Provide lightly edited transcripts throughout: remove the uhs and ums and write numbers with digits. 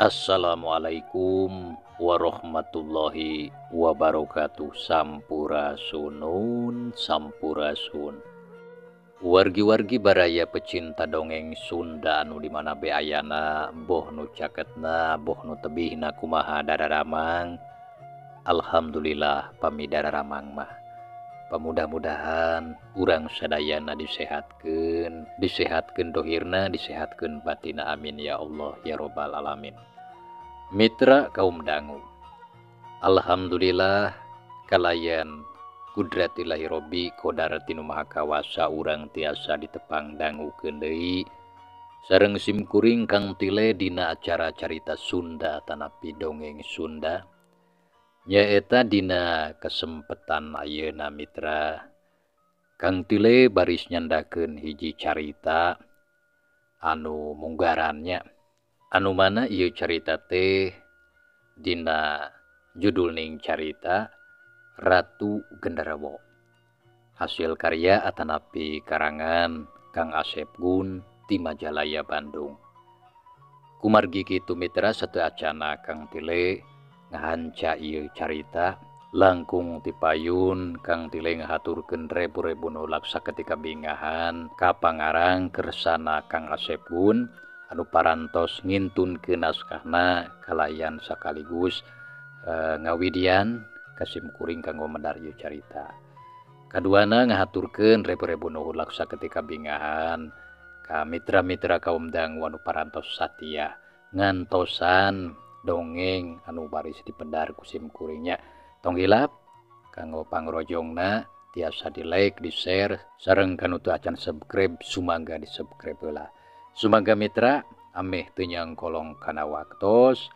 Assalamualaikum warahmatullahi wabarakatuh. Sampurasunun sampurasun. Wargi-wargi baraya pecinta dongeng Sunda anu di mana be ayana, boh nu caketna, boh nu tebihna kumaha dararamang. Alhamdulillah pami dararamang mah. Pamudah-mudahan urang sadayana disehatkeun, disehatkeun dohirna, disehatkeun batina, amin ya Allah ya robbal alamin. Mitra kaum dangu, alhamdulillah kalayan kudratillahi robbi kodar tinu maha kawasa urang tiasa ditepang dangukeun deui sareng simkuring Kang Tile dina acara carita Sunda tanapi dongeng Sunda. Nyaeta dina kesempatan ayeuna mitra Kang Tile baris nyandakeun hiji carita anu munggarannya. Anu mana ieu carita teh dina judulning carita Ratu Genderuwo. Hasil karya atanapi karangan Kang Asep Gun ti Majalaya Bandung. Kumargi kitu mitra sateuacana Kang Tile ngahanca ieu carita langkung tipayun Kang Tile ngahaturkeun rebu-rebu nulak saketika bingahan ka pangarang kersana Kang Asep Gun anu parantos ngintunkeun naskahna kalayan sakaligus ngawidian kasim kuring kanggo medar ieu carita. Kaduana ngahaturkeun rebu-rebu nuhun laksa ketika bingahan ka mitra-mitra kaum dangu anu parantos satia ngantosan dongeng anu baris dipedar ku sim kuringnya. Tong hilap kanggo pangrojongna tiasa di like, di share sareng kanu teu acan subscribe sumangga di subscribe heula. Sumangga mitra ameh teu nyangkolong kana waktos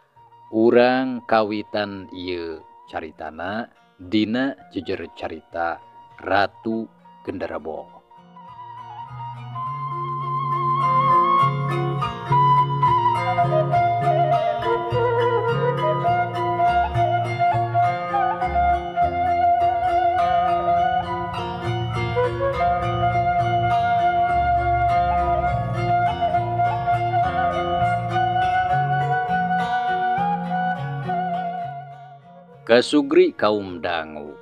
urang kawitan ieu caritana dina jejer carita Ratu Genderuwo. Kasugri kaum dangu,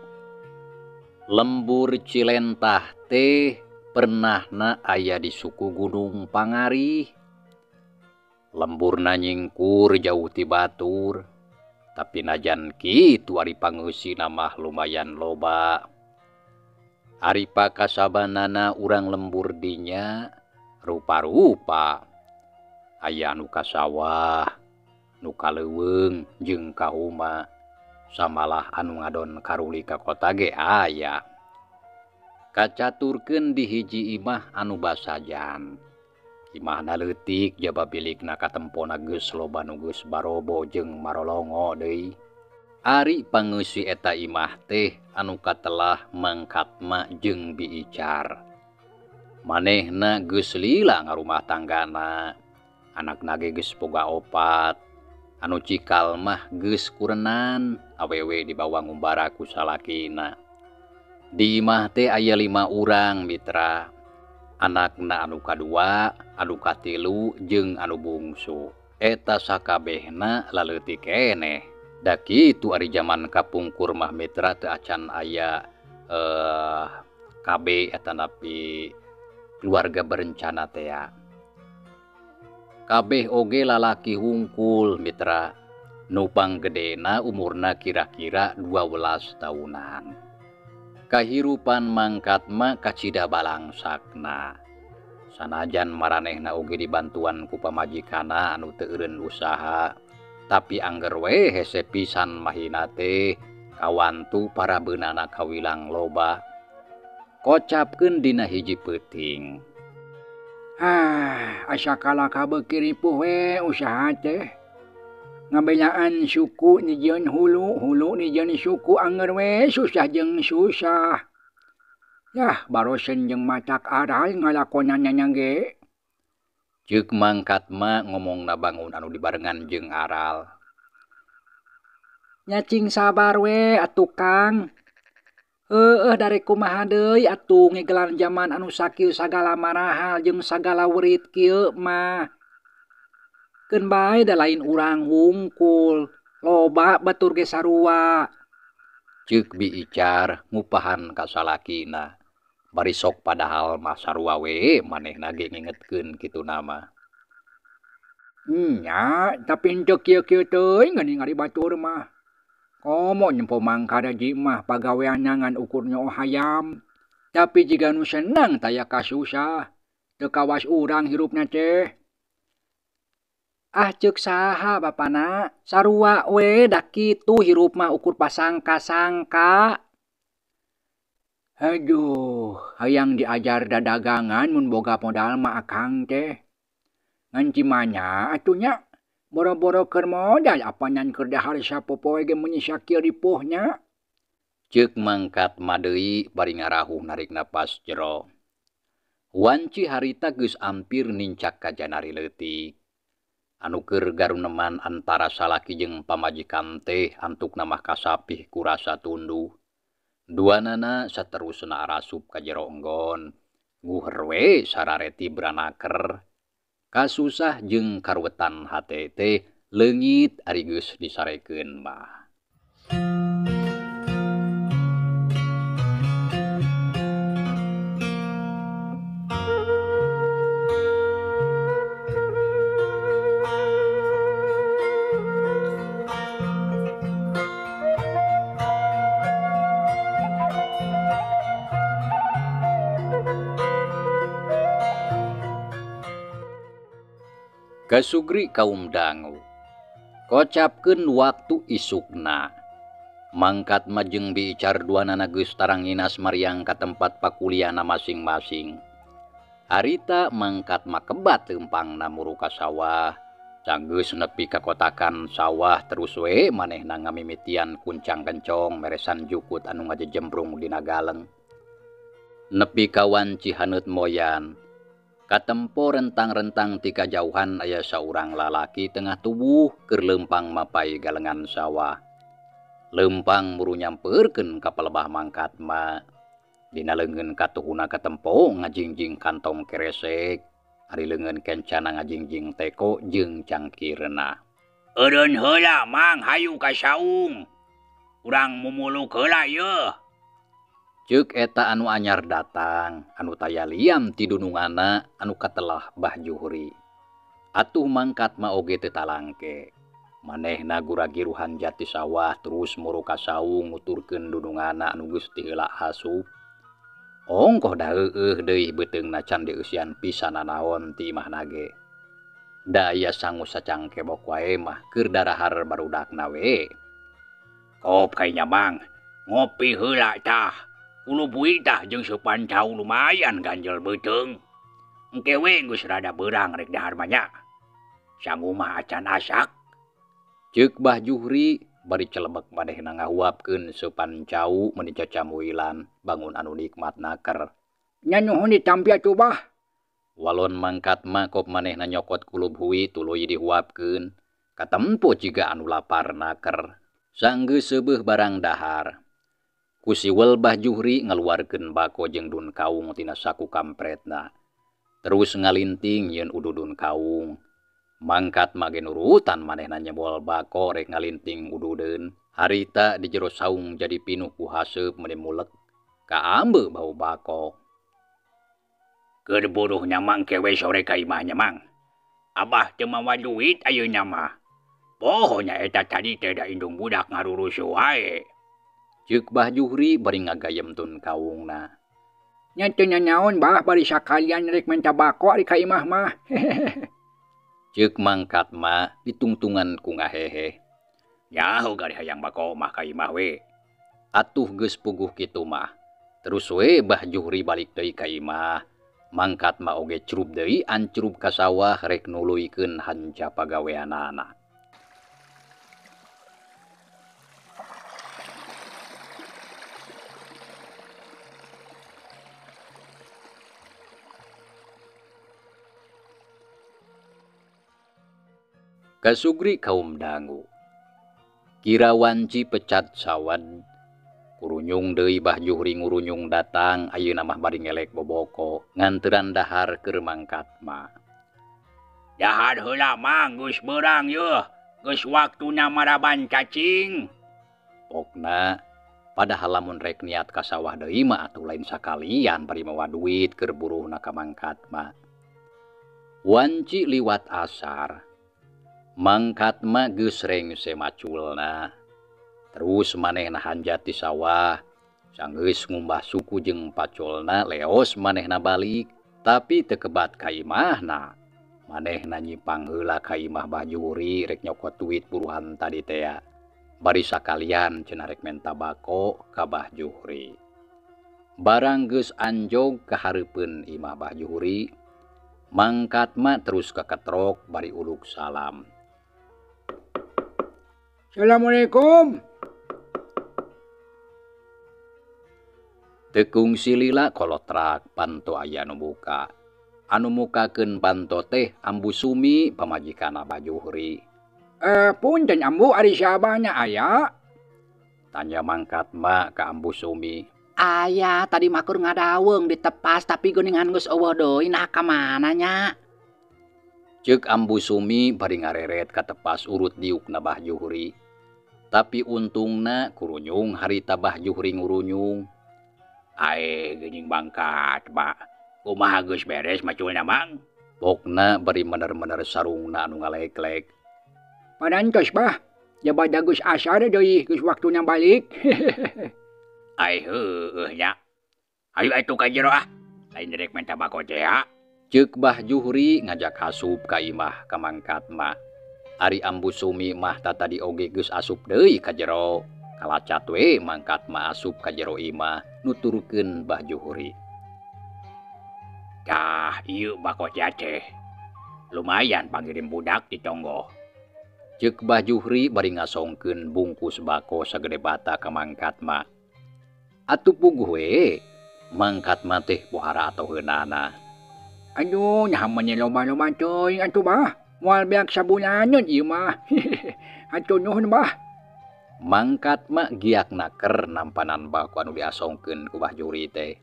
lembur Cilentah teh pernahna aya di suku Gunung Pangari. Lemburna nyingkur jauh ti batur, tapi najan kitu ari pangeusina mah lumayan loba. Ari pakasabanana urang lembur dinya rupa-rupa. Aya nu ka sawah, nu ka leuweung jeung ka uma. Samalah anu ngadon karuli ka kota ge aya. Kacaturkeun di hiji imah anu basajan. Imahna leutik jaba bilikna katempona geus loba nu geus barobo jeung marolongo deui. Ari pangeusi eta imah teh anu katelah mangkatma jeung biicar. Manehna geus lila ngarumah tanggana. Anakna ge geus boga opat. Anu cikal mah geus kurenan, awewe dibawa ngumbara ku salakina. Di imah teh aya 5 urang mitra. Anakna anu kadua, anu katilu jeung anu bungsu. Eta sakabehna laleutik keneh. Da kitu ari jaman kapungkur mah mitra teu acan aya KB atanapi keluarga berencana teh. Kabeh oge lalaki hungkul mitra. Nupang gedena umurna kira-kira 12 tahunan. Kahirupan mangkat mah kacida balangsakna. Sanajan maranehna oge dibantuan ku pamajikana anu teu eureun usaha, tapi angger we hese pisan mahina teh kawantu para beunana kawilang loba. Kocapkeun dina hiji peuting. Ah, asa kalaka beuki ripuh we usaha teh. Ngabelaan suku nijieun hulu, hulu nijieun suku anger we susah jeung susah. Yah, barosen jeung matak aral ngalakonannya nya ge. Ceuk mangkat mah ngomongna bangun anu dibarengan jeung aral. Nya cing sabar we atuh Kang. Heueuh dari kumaha deui atuh ngegelan jaman anu sakieu sagala marahal jeung sagala werit kieu mah. Keun bae da lain urang wungkul. Loba batur ge sarua. Ceuk Bi Icar ngupahan ka salakina. Bari sok padahal mah sarua we manehna ge ngingetkeun kitu nama. Nya, tapi henteu kieu-kieu teuing geuning ari batur mah. Komo nyempo mangkaraji mah pagaweanna ngan ukur nyoo hayam. Tapi jiga nu senang taya kasusah. Teu kawas urang hirupna teh. Ah ceuk saha bapana, sarua we da kitu hirup mah ukur pasangka-sangka. Aduh, hayang diajar dadagangan mun boga modal mah akang teh. Ngan cimanya atuh nya, boro-boro keur modal apanan keur dahar sapopoe ge meuni sakieu ripuhnya. Ceuk mangkat mah deui bari ngarahuh narik napas jero. Wanci harita geus ampir nincak ka janari leutik. Anu keur garuneman antara salaki jeung pamajikan teh antukna mah kasapih ku rasa tunduh. Duanana saterusna arasup ka jero enggon. Guher we sarareti branaker. Kasusah jeung karuwetan hate teh leungit ari geus disarekeun mah. Kasugri kaum dangu. Kocapkeun waktu isukna. Mangkat majeng Bi Icar duanana geus taranginas mariang ka tempat pakuliahna masing-masing. Harita mangkat makebat leumpangna muru ka sawah. Sanggeus nepi ka kotakan sawah terus we manehna ngamimitian kuncang kencong meresan jukut anu ngajejembrung dina galeng. Nepi ka wanci haneut moyan. Katempo rentang-rentang ti kajauhan aya saurang lalaki tengah tubuh keur leumpang mapai galengan sawah. Leumpang muru nyampeurkeun ka palebah mangkat mah. Dina leungeun katuhuna katempo ngajingjing kantong keresek, ari leungeun kencana ngajingjing teko jeung cangkirna. Eureun heula mang hayu ka saung. Urang mumuluk heula yeuh. Ceuk eta anu anyar datang, anu taya liam ti dunungana anu katelah Bah Juhri. Atuh mangkat mah oge teu talangke. Manehna guragiruhan jati sawah terus muru ka saung nuturkeun dunungana anu geus ti heula asup. Ongkoh da heueuh deui beuteungna can dieusian pisan nanaon ti imahna ge. Da aya sangu sacangkebok wae mah keur darahar barudakna we. Kop kayanya mang, ngopi heula tah. Ulu tah jeung seupan cau lumayan ganjel beuteung. Engke we geus rada beurang rek dahar mah nya. Sangu mah acan asak. Ceuk Bah Juhri bari celebek manehna ngahuapkeun seupan cau meuni cacamuilan bangun anu nikmat naker. Nya nuhun ditampi atuh Bah. Walon mangkat mah kop manehna nyokot kulub hui tuluy dihuapkeun. Katempo jiga anu lapar naker. Sanggeus seubeuh barang dahar. Ku siwel Bah Juhri ngaluarkeun bako jeung dun kaung tina saku kampretna. Terus ngalinting yeun ududun kaung. Mangkat mah ge nurutan manehna nyebol bako rek ngalinting ududeun. Harita di jero saung jadi pinuh ku haseup meuni mulek. Kaambe bau bako. Keur buruh nya mang ke we sore ka imah nya mang. Abah teu mawa duit ayeuna mah. Poho nya eta tadi teh da indung budak ngarurusuh wae. Ceuk Bah Juhri bari ngagayem tun kaungna. Nya teu nanaon Bah bari sakalian rek menta bako ari ka imah mah. Ceuk mangkat mah ditungtungan ku ngahehe. Nyaho gari hayang bako mah ka imah we. Atuh geus puguh kitu mah. Terus we Bah Juhri balik deui ka imah. Mangkat mah oge curub deui ancrub ka sawah rek nuluykeun hanca pagaweanana. Kasugri kaum dangu. Kira wanci pecat sawad. Kurunyung deui Bah Juhri ngurunyung datang ayeuna mah bari ngelek boboko nganteran dahar keur mangkat mah. Dahar heula Mang geus beurang yeuh. Geus waktuna maraban cacing. Pokna padahal lamun rek niat ka sawah deui mah atuh lain sakalian bari mawa duit keur buruhna ka Mangkat mah. Wanci liwat asar. Mangkat mah geus rengse maculna. Terus manehna hanjat di sawah. Sanggeus ngumbah suku jeung pacolna leos manehna balik, tapi teu kebat ka imahna. Manehna nyipang heula ka imah Bah Juhri rek nyokot duit buruhan tadi tea. Bari sakalian cenah rek menta bako ka Bah Juhri. Barang geus anjog ka hareupeun imah Bah Juhri, Mangkat mah terus kaketrok bari uluk salam. Assalamualaikum. Teu kungsi lila kolotrak panto aya nu muka. Anu mukakeun panto teh Ambu Sumi pamajikanna Bah Juhri. Punten Ambu ari sabahna aya? Tanya Mangkat mah ka Ambu Sumi. Aya tadi mah keur ngadaweung ditepas tapi geuningan geus eueuh deui nah ka mana nya? Ceuk Ambu Sumi bari ngareret ka tepas urut diukna Bah Juhri. Tapi untungna kurunyung harita Bah Juhri ngurunyung. Ae geuning Mangkat mah. Kumaha geus beres maculna Mang? Pokna bari mener-mener sarungna anu ngaleklek. Parantos Bah, jaba geus asar deui geus waktuna balik. Ai heueuh nya. Hayu atuh ka jero ah. Lain rek menta bako teh ha. Ceuk Bah Juhri ngajak asup ka imah ka Mangkat mah. Ari Ambu Sumi mah tatadi oge geus asup deui ka jero. Kalacat we Mangkat mah asup ka jero imah nuturkeun Bah Juhri. Tah ieu bako teh. Lumayan pangirim budak di tonggoh. Ceuk Bah Juhri bari ngasongkeun bungkus bako sagede bata ka Mangkat mah. Atuh puguh we Mangkat mah teh pohara atoheunana. Aduh, naha meni loba-loba teuing atuh Bah. Moal beak sabulaneun ieu mah. Atuh nuhun Bah. Mangkat mah giak naker nampanan bako anu diasongkeun ku Bah Juhri teh.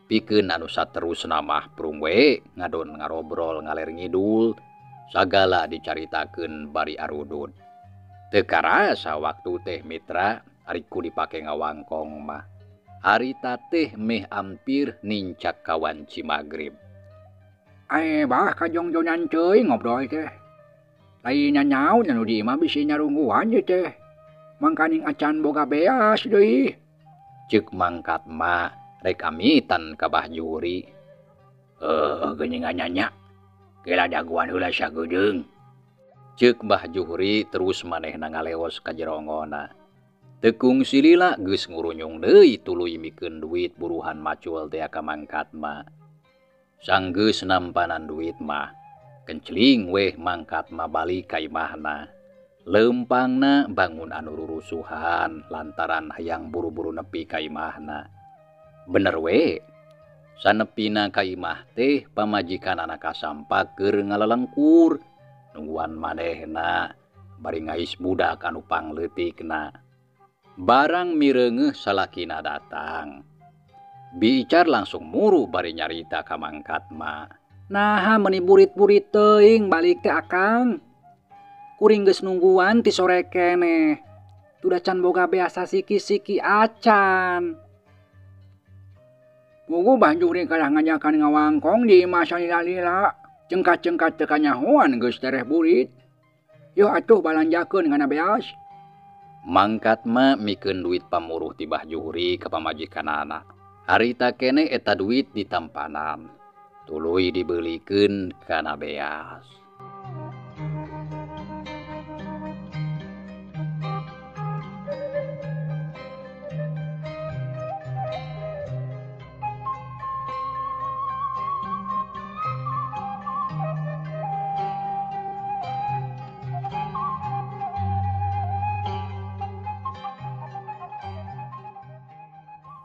Pikeun anu saterusna mah prung we ngadon ngarobrol ngaler ngidul sagala dicaritakeun bari arudud. Teu karasa waktu teh mitra ari ku dipake ngawangkong mah. Harita teh meh ampir nincak ka wanci magrib. Ae bah kajongjonan teuing ngobrol teh. Lain nyaun anu di imah bisi nyarungguan ieu teh. Mangkaning acan boga beas deui. Ceuk Mangkat mah rek amitan ka Bah Juhri. Geuningan nya. Kela daguan heula sagedeung. Ceuk Bah Juhri terus manehna ngaleos ka jerongona. Teu kungsi lila geus ngurunyung deui tuluy mikeun duit buruhan macul teh ka Mangkat mah. Sanggeus nampanan duit mah, kencling weh Mangkat mah balik ka imahna. Leumpangna bangun anu rurusuhan lantaran hayang buru-buru nepi ka imahna. Bener we, sanepina ka imah teh pamajikanana kasampak keur ngalelengkur nungguan manehna bari ngais budak anu pangleutikna. Barang mireungeuh salakina datang. Bicar langsung muru bari nyarita ka Mangkat mah. Naha meni burit-burit teuing balik teh Akang. Kuring geus nungguan ti sore keneh. Tudah can boga beasa siki-siki acan. Puguh Bah Juhri kalah ngajakan ngawangkong di imah salila-lila. Cengkat-cengkat teu kanyahoan geus tereh burit. Yuh atuh balanjakeun kana beas. Mangkat mah mikeun duit pamuruh ti Bah Juhri ka pamajikanana. Harita keneh eta duit ditampanan. Tuluy dibeulikeun kana beas.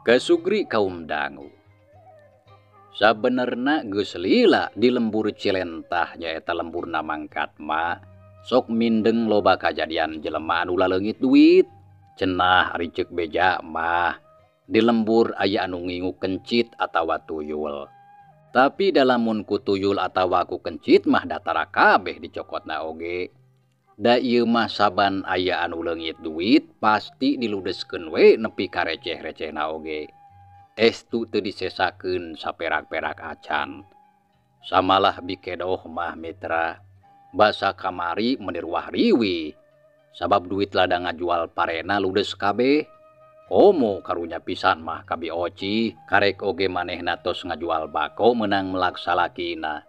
Kasugri kaum dangu. Sabenerna geus lila di lembur Cilentah nyaeta lemburna Mangkat mah sok mindeng loba kajadian jelema anu laleungit duit. Cenah ari ceuk beja mah di lembur aya anu ngingu kencit atawa tuyul. Tapi dalamun ku tuyul atawa ku kencit mah datara kabeh dicokotna oge. Da ieu mah saban aya anu leungit duit pasti diludeskeun we nepi ka receh-recehna oge. Estu teu disesakeun saperak-perak acan. Samalah bikedoh mah mitra. Basa kamari meuni ruah riwih. Sabab duit ladang ngajual parena ludes kabeh. Komo karunya pisan mah ka Bi Oci, karek oge manehna tos ngajual bako meunang melak salakina.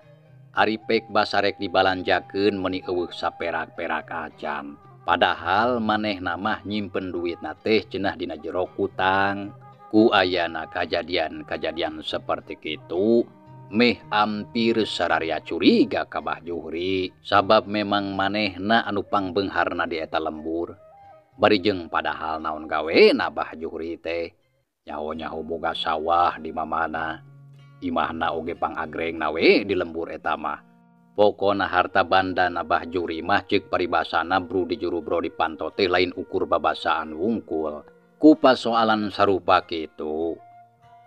Ari pek basarek dibalanjakeun meuni eueuh saperak-perak acan. Padahal manehna mah nyimpen duitna teh cenah dina jero kutang. Ku ayana kajadian-kajadian seperti kitu, meh ampir sararia curiga ka Bah Juhri, sabab memang manehna anu pangbeungharna di eta lembur. Bari jeung padahal naon gawena Bah Juhri teh, nyaho-nyaho boga sawah di mamana, imahna oge pangagrengna we di lembur eta mah. Pokona harta bandana Bah Juhri mah ceuk paribasana bru di juru bro di panto teh lain ukur babasaan wungkul. Ku pasoalan sarupa kitu,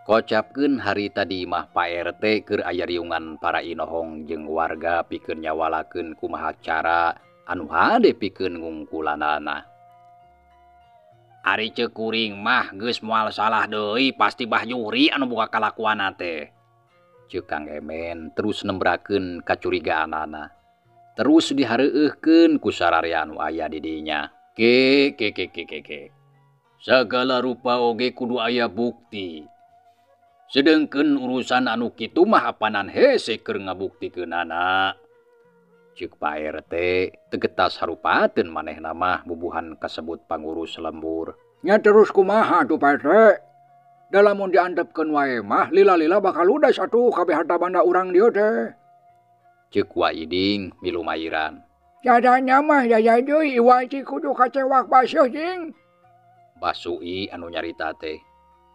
kocapkeun harita di imah Pak RT keur aya riungan para inohong jeung warga pikeun nyawalakeun kumaha cara anu hade pikeun ngungkulanana. Ari ceuk kuring mah geus moal salah deui pasti Bah Juhri anu boga kalakuanna teh. Ceuk Kang Emen terus nembrakeun kacurigaanana. Terus dihareueuhkeun ku sararea anu aya di dinya. Ke ke ke ke ke ke. Sagala rupa oge kudu aya bukti. Sedengkeun urusan anu kitu mah apanan hese keur ngabuktikeunana. Ceuk Pak RT tegetas harupateun manehna mah bubuhan kasebut pangurus lembur. Nya terus kumaha tuh Pak RT? Da lamun diantepkeun wae mah lila-lila bakal ludes atuh kabeh harta banda urang dieu teh. Ceuk Wa Iding milu mairan. Jadanya mah jaya deui iwal ci kudu kacewak baseuh jing. Basui anu nyarita teh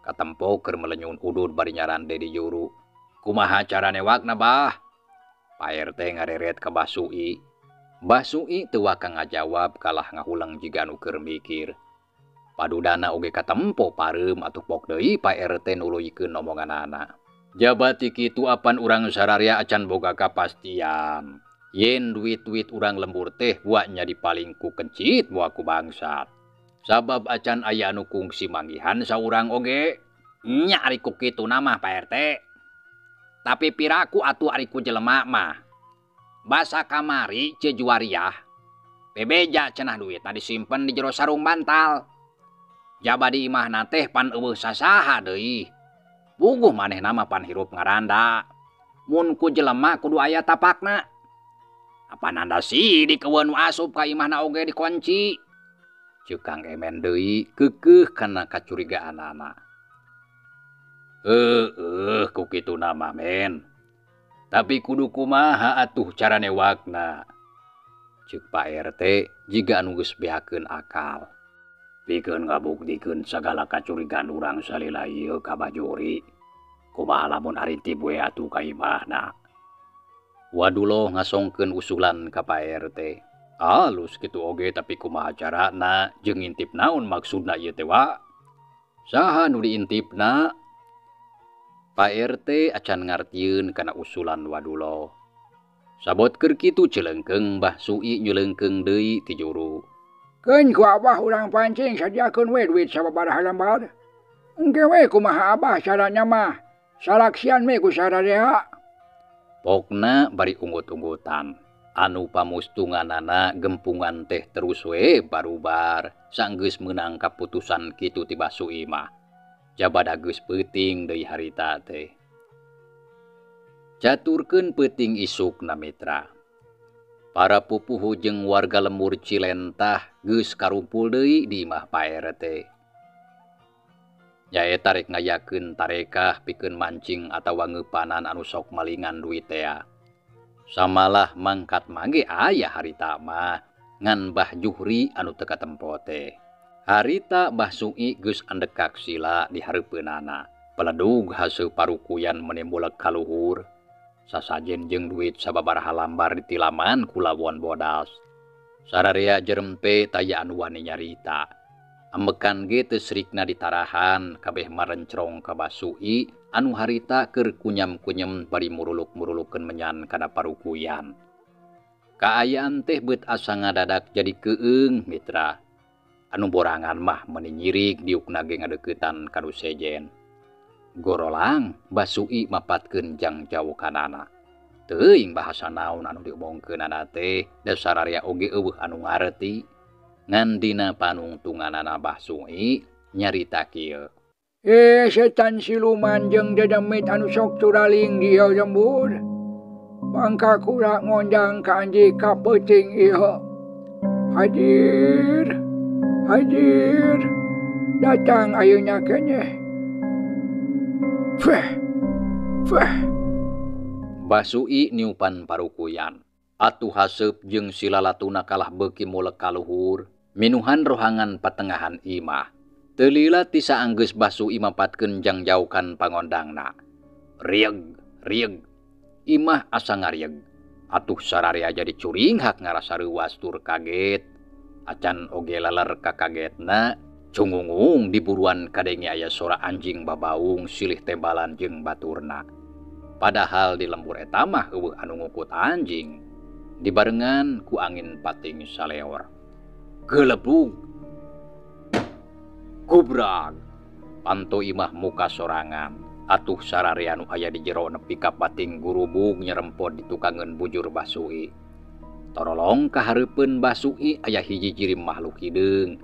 katempo keur melenyun udud bari nyarande di juru. Kumaha carane wakna Bah? Pak RT ngareret ka Basui. Basui teu waka ngajawab kalah ngahuleng jiga anu keur mikir. Padudana oge katempo pareum atuh pok deui Pak RT nuluykeun omonganana. Jabati kitu apan urang sararia acan boga kapastian. Yen duit-duit urang lembur teh buaknya dipaling ku kencit buak ku bangsat. Sabab acan aya anu kungsi manggihan saurang oge. Nya ari ku kitu mah Pak RT. Tapi piraku atuh ari ku jelema mah. Basa kamari ce juariah. Bebeja cenah duitna disimpen di jero sarung bantal. Jaba di imahna teh pan eueuh sasaha deui. Puguh manehna mah pan hirup ngaranda. Mun ku jelema kudu aya tapakna. Apan anda sidik eueuh nu asup ka imahna oge dikunci. Ceuk Kang Emen deui keukeuh kana kacurigaanana. Heueuh ku kituna mah men. Tapi kudu kumaha atuh carane wakna. Ceuk Pak RT jiga anu geus beakeun akal. Pikeun ngabuktikeun sagala kacurigaan urang salila ieu ka Bah Juhri. Kumaha lamun arintip we atuh ka imahna. Waduloh ngasongkeun usulan ka Pak RT. Alus kitu oge tapi kumaha carana jeung ngintip naon maksudna ieu teh wa? Saha nu diintipna? Pak RT acan ngartieun kana usulan Waduloh. Sabot keur kitu celeungkeung Bah Sui nyeleungkeung deui ti juru. Keun ku abah urang pancing sadiakeun we duit sababaraha lembar. Engke we kumaha abah caranya mah. Salaksian we ku sararea. Pokna bari unggut-unggutan. Anu pamustunganana gempungan teh terus we barubar sanggeus meunang kaputusan kitu ti Bah Sui mah. Jabada geus peuting deui harita teh. Caturkeun peuting isukna mitra. Para pupuhu jeung warga lembur Cilentah geus karumpul deui di imah Pak RT. Nyaeta rek ngayakeun tarekah pikeun mancing atawa ngeupanan anu sok malingan duit tea. Samalah mangkat mangge aya harita mah ngan Bah Juhri anu teu katempo teh. Harita Bah Sui geus andekak sila di hareupeunana. Peledug haseul parukuyan meuni mulek ka luhur. Sasajen jeung duit sababaraha lambar ditilaman ku lawon bodas. Sararea jerempe taya anu wani nyarita. Ambekan ge teu srikna ditarahan kabeh marencrong ka Basui anu harita keur kunyam-kunyem bari muruluk-murulukeun menyan kana parukuyan. Kaayaan teh beut asa ngadadak jadi keung mitra. Anu borangan mah meuni nyirik diukna ge ngadeuketan ka nu sejen. Gorolang Basui mapatkeun jangjawokanana. Teuing bahasa naon anu diomongkeunana teh da sararea oge eueuh anu ngareti. Ngan dina panungtunganana Basui nyarita kieu. Setan siluman jeung dedemit anu sok curaling di ieu lembur. Mangka kula ngondang ka anji ka peuting ieu. Hadir, hadir, datang ayeuna keneh. Feh, feh. Basui niupan parukuyan. Atuh haseup jeung silalatuna kalah beuki mulek ka luhur. Minuhan rohangan patengahan imah. Teu lila ti saanggeus Basui mapatkeun jangjaukan pangondangna. Rieg, rieg. Imah asa ngarieg. Atuh sararea jadi curinghak ngarasa reuas tur kaget. Acan oge laler kakagetna, cungungung di buruan kadenge aya sora anjing babaung silih tembalan jeung baturna. Padahal di lembur eta mah eueuh anu ngukut anjing. Dibarengan ku angin pating saleor. Gelebug. Gubrag. Panto imah muka sorangan. Atuh sararea nu aya di jero nepi ka pating gurubug nyerempot di tukangeun bujur Basui. Torolong ka hareupeun Basui aya hiji jirim makhluk hideung.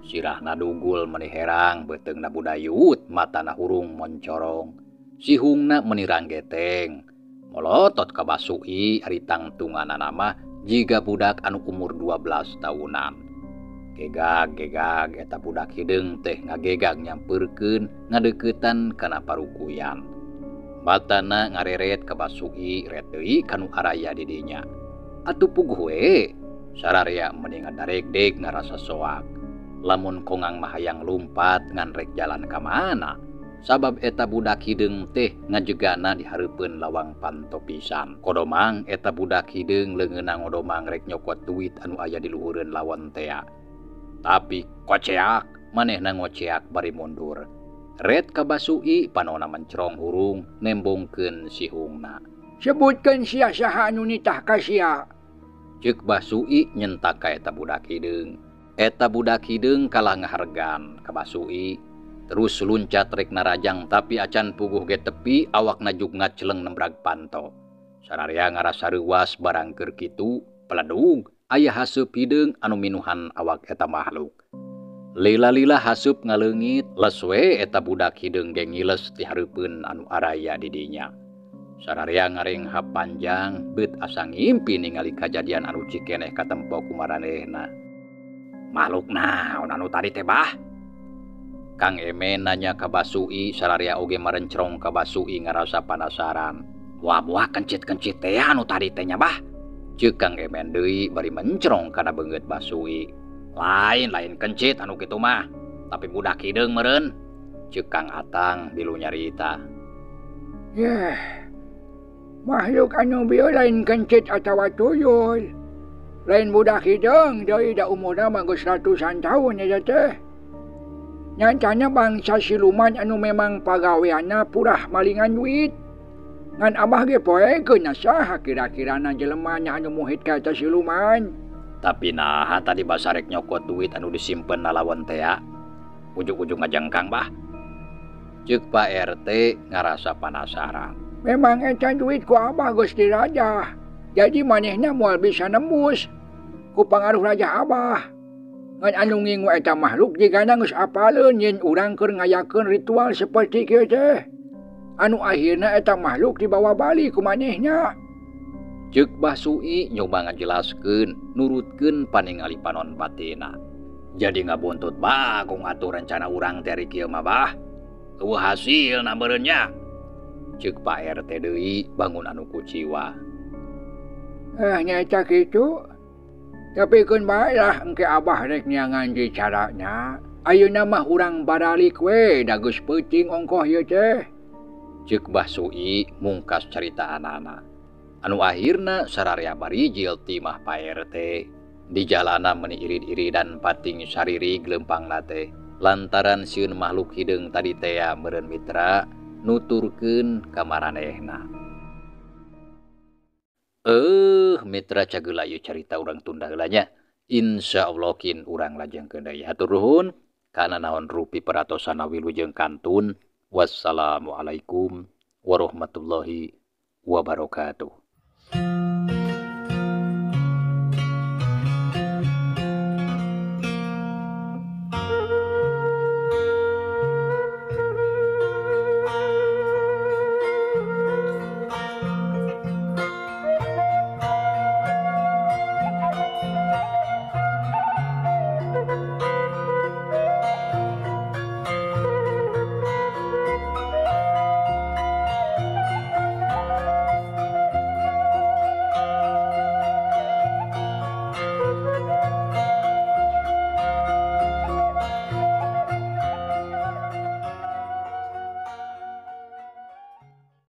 Sirahna dugul meuni herang, beuteungna budayut, matana hurung moncorong. Sihungna meuni ranggeteng. Molotot ka Basui ari tangtunganana mah jiga budak anu umur 12 tahunan. Gegag-gegag eta budak hideung teh ngagegag nyampeurkeun ngadeuketan kana parukuyan. Matana ngareret ka Basui ret deui kanu araya di dinya. Atuh puguh we, sararea meuni ngadaregdeg ngarasa soak. Lamun kongang mah hayang lumpat ngan rek jalan ka mana? Sabab eta budak hideung teh ngajegana di hareupeun lawang panto pisan. Kodomang eta budak hideung leungeunna ngodomang rek nyokot duit anu aya di luhureun lawon tea. Tapi koceak, manehna ngoceak bari mundur. Ret ka Basui panona mencrong hurung nembongkeun sihungna. Sebutkeun sia saha anu nitah ka sia. Ceuk Basui nyentak ka eta budak hideung. Eta budak hideung kalah ngahargan ka Basui. Terus luncat rek narajang tapi acan puguh ge tepi awakna juk ngaceleng nembrag panto. Sararea ngarasa reuas barang keur kitu, peledug aya haseup hideung anu minuhan awak eta makhluk. Lila-lila haseup ngaleungit, les we eta budak hideung ge ngiles ti hareupeun anu araya di dinya. Sararea ngarenghap panjang beut asa ngimpi ningali kajadian anu cikeneh katempo ku maranehna. Makhluk naon anu tadi teh bah? Kang Emen nanya ka Basui, sararea oge marencrong ka Basui ngarasa panasaran. Buah-buah kencit-kencit teh anu tadi teh nya bah? Ceuk Kang Emen deui bari mencrong kana beungeut Basui. Lain-lain kencit anu kitu mah, tapi budak hideung meureun. Ceuk Kang Atang bilu nyarita. Yeh, makhluk anu bieu lain kencit atawa tuyul. Lain budak hideung deui da umurna mah geus ratusan tahun eta teh. Nyatana bangsa siluman anu memang pagaweanna purah malingan duit. Ngan abah ge poekeun saha kira-kirana jelema nya anu muhit ka eta siluman. Tapi naha tadi basarek nyokot duit anu disimpen na lawon tea. Ujug-ujug ngajengkang bah. Ceuk Pak RT ngarasa panasaran. Memang eta duit ku abah geus dirajah. Jadi manehna moal bisa nembus ku pangaruh raja abah. Ngan anu ngingu eta makhluk jigana geus apaleun yen urang keur ngayakeun ritual seperti kieu teh. Anu akhirna eta makhluk dibawa balik ku manehna. Ceuk Basui nyoba ngajelaskeun nurutkeun paningali panon batina. Jadi ngabuntut bagong atuh rencana urang teh ari kieu mah bah. Eueuh hasilna meureun nya. Ceuk Pak RT deui bangun anu kuciwa. Nya eta kitu. Tapi keun bae lah engke abah rek neangan deui carana. Ayeuna mah urang baralik we da geus peuting ongkoh ieu teh. Ceuk Basui mungkas caritaanana. Anu akhirna sararea barijil ti imah Pak RT. Di jalana meuni irid-iridan pating saririg leumpangna teh lantaran sieun makhluk hideung tadi tea meureun mitra nuturkeun ka maranehna. Mitra cageula ieu carita urang tunda heula nya. Insyaallah kin urang lajengkeun deui. Hatur nuhun kana naon rupi peratosanna wilujeng kantun. Wassalamualaikum warahmatullahi wabarakatuh.